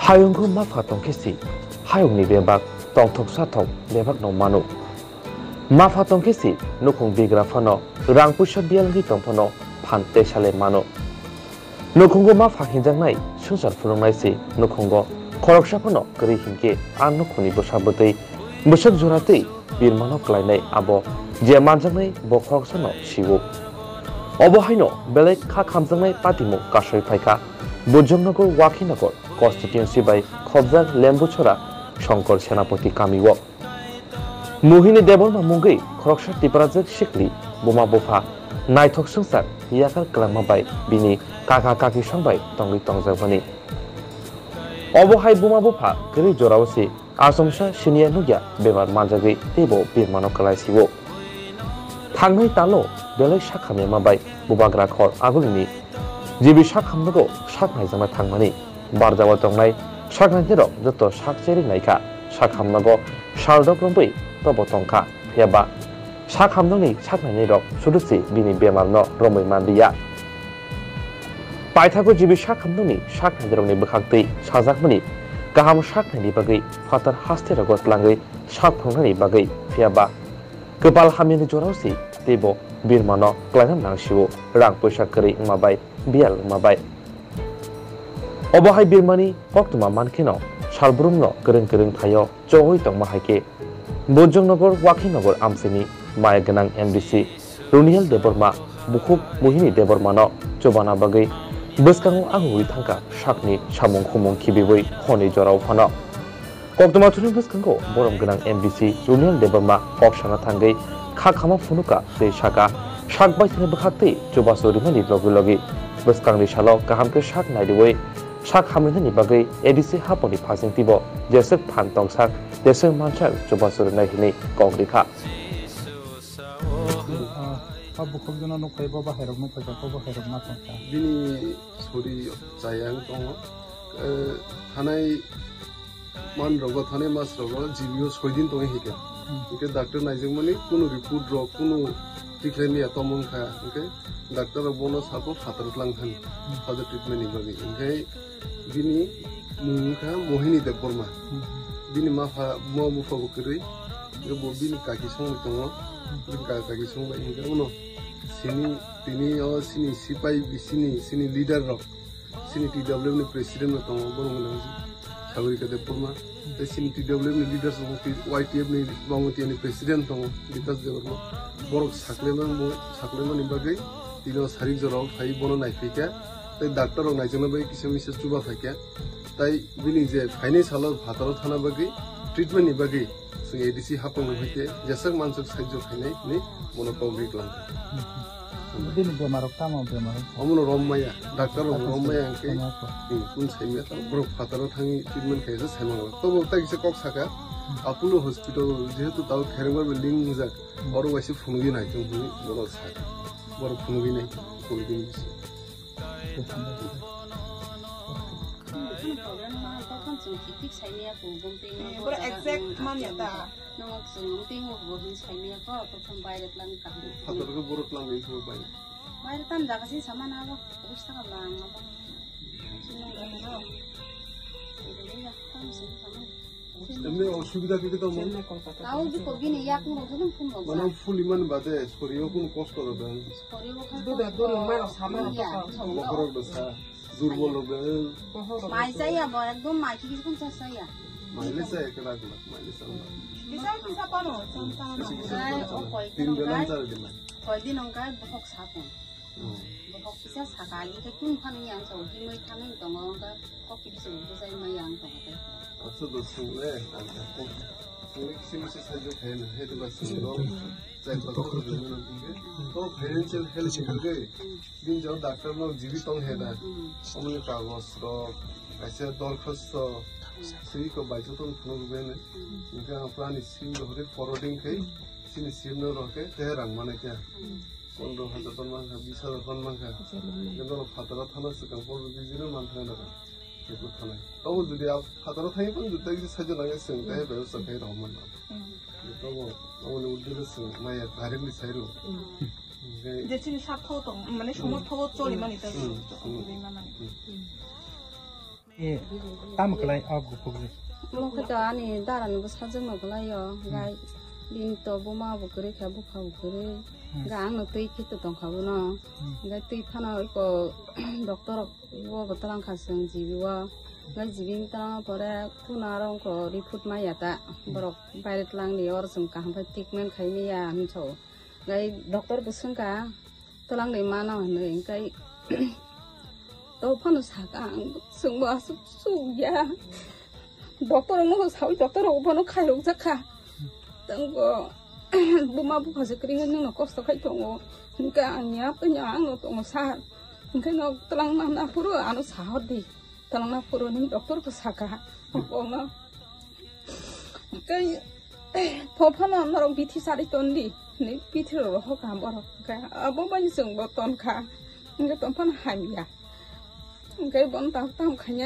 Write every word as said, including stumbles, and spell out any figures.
Hayungo mapha tongkhe si, hayungni bebak tongthok sathok bebakno mano. Mapha tongkhe si, nukhung bigra phano, rang puisa biyal wngwi tong phano, phan tesale mano. Nukhungo mapha hinjaknai, swngchar phunuknai si, nukhungo khoroksa phano kwrwi hinkhe, a nukhungni bwsa bwtwi, bwswk jora twi, birmano klainai abo je manjaknai bo khoroksano sio. Obo haino belai kha khamjaknai patimung kasoi phaikha Bujongnagar Wakhinagar constituency bai khobjak Lembuchora Shankar Senapati kamio. Mohini Debbarma mungwi khoroksa Tiprajwk sikli buma bupha naithok swngchar yakar kwlangma bai bini kaka kaki song bai tongwi tongjakmani. Obo hai buma bupha kwrwi jorao se achomsa siniya nukya bemar manjagwi teibo birmano kwlai sio. Thangnai talo belai sak hamyama bai bubagra khor agulini G B sak hamnago sak naijakna thangmani. Barjao tongnai sak nainai rok joto sak cherwi naikha, sak hamnago saldok romwi tobo tongkha. Phiya ba sak hamnokni sak nainai rok sudu se bini bemar no romwi manliya. Paithago G B sak hamnokni sak nainai rokni bwkhak twi sajakmani kaham sak naini bagwi phatar haste rogo tlangwi sak phunuknani bagwi, phiya ba kwpal hamyani jorao se teibo birmano klaina nangsio, rang puisa kwrwi wngma bai, biyal wngma bai. Obo hai birmani koktwma mankheno salbrumno kwrwng kwrwng thaio chogwi tongma hai khe Bujongnagar Wakhinagar amchaini maya gwnang M D C Runiel Debbarma bukhuk Mohini Debbarmano chubana bagwi bwskango aguwi thangkha sakni samung khumung khibiwi hwnwi jorao phano. Koktwma thani bwskango borom gwnang M D C Runiel Debbarma kok sana thangwi kha khama phunukha tei saka sak baithani bwkhak twi chubachu rimani logi logi bwskangni salo kaham khe sak naidiwi sak hamrinani bagwi A D C haponi phasing twibo jeswk phan tongsak jeswk mansak chubachu rinai hwnwi kok rikha. Ah, ah, bukhuk jono nuk phai bo bahai rok nuk phai bo bahai rok ma tongkha. Bini sori chaya wng tongo. Eh, thanai man rogo, thanai mas rogo, G B o soi din tongwi hike. Hmm. Hike doctor naijakmani kunu report rok, kunu tikhlai miya tomong kha. Hike doctor rok bono sabo phatar tlang thani. Hmm. Phatar treatment ni bagwi. Hingke bini mung wngkha Mohini Debbarma. Hmm. Bini mapha, buma bupha bo kwrwi. Hingke bo bini kaki songwi tongo. Hmm. Bini kaki songbai hingke uno sini, tini o sini sipai, sini, sini leader rok. Sini T W F ni president bo tongo, borok wngkha Sagorika Debbarma. Tei sini T W F ni leaders rok, Y T F ni Bangwatiya ni president tongo, Bikas Debbarma. Borok saklaima, saklaimani bagwi tini o sarik jorao phai bono naiphai kha. Tei doctor rok naijakna bagwi kisa misa chuba phai kha. Tai bini je phainai salo phataro thana bagwi, treatment ni bagwi, Chwng A D C hapung hai khe jeswk manswk sahajyo khainai hinwi bono kok ri tlang kha. Bini bemar rok tamo bemar rok? Omono rom maya, doctor rok rom maya hwnkhe, hmm, kun sai maya, borok phataro thangwi treatment khaisa sai mangla. Tobo tai kisa kok saka, Apollo Hospital jehetu tao Kherengbar building wngjak, oro waisa phunugwi nai tong hinwi bono saka. Borok phunugwi nai, Apollo building bisi. Borok exact manya da. Nung chwng tei nung bo hin sai maya ko, prothom baire tlang kaham. Phatar khe borok tlang bai khe bai. Baire tam jaga sin sama na bo, office taka lang abo. Sin nung bai no. Tam sin sama. Emni osubida khe tamo? Tao di ko bini yak mo judum phun mo. Mane phuli man bade, sorio kun kosto roben. Sorio ko. Duda dulu mano sama. Bokhorok besa. Durbol rok de. Mai chaya bo, ekdom mai khe kisa chaya. Mai le chaya, kela kela, mai le chaya. Kisa kisa pano, cham cham. Kisa kisa pano. Tin belan chaya de mai. Koi din ongkai bohok sapon. Hmm. Bohok kisa saka, agi khe kun phani yang chao, himoi thani tongo ongkai, kok kisa bujai mai yang tongo te. Acha do sung le, ang kok. Sung le kisi misi sajok hai na, hai do ba sung do. Chai kotor kotor nang khe. To financial help ni bagwi. Bini jora doctor no jibi tong he da. Omoni kagoj rok, kaisa dorkhasto, swi ko bai joto no phunuk bene. Hingke ang plan ni sim do hore forwarding khe, sini sim no rok khe, te rang mane khe. Pondro hajar ton man kha, bis hajar ton man kha. Hingke no phataro thana swkang pondro kg no man thang da. Jeput thanai. Tobo jodi a phataro thangwi phano jodi kisa saijo nangya chwng tei bebostha khai rw mano. Tobo, aboni uddhagwi chwng maya tarikni sai rw. Hingke je chini sartho tong, mane somortho o choli mani ta, hmm, choli mani. E, tamo kwlai o gupuk ni? Omo khe to ani dara ni bwsajwk no kwlai o, gai bini to buma bo kwrwi kha, bupha bo kwrwi, gai ang no twi khe to tong kha bono, gai twi phano iko doctor rok bo bo twlang kha chwng G B o, gai G B ni twlang pore khuna rok ko report ma ya ta, borok baire twlang ni or chwng kaham khe treatment khai maya hinwi sao, gai doctor bo swng kha. Twlang de mano hinwi, hingkai to phano saka ang chwngbo aswk suk ya. Doctor rokno sawi doctor rok bono khairok jakha. Tangbo buma bupha se kwrwi nungno kosto khai tongo. Hingka ang ya panya ang no tongo sir. Hingkai no twlang na na phuru ano sahor di. Twlang na phuru ni doctor ko saka. Bono. Kai to phano norok bithi sari ton di. Ni bithi rok rohok ka borok. Kai abo bai chwngbo ton kha. Hingke ton phano hamya. Hingke bon tam tam khanya.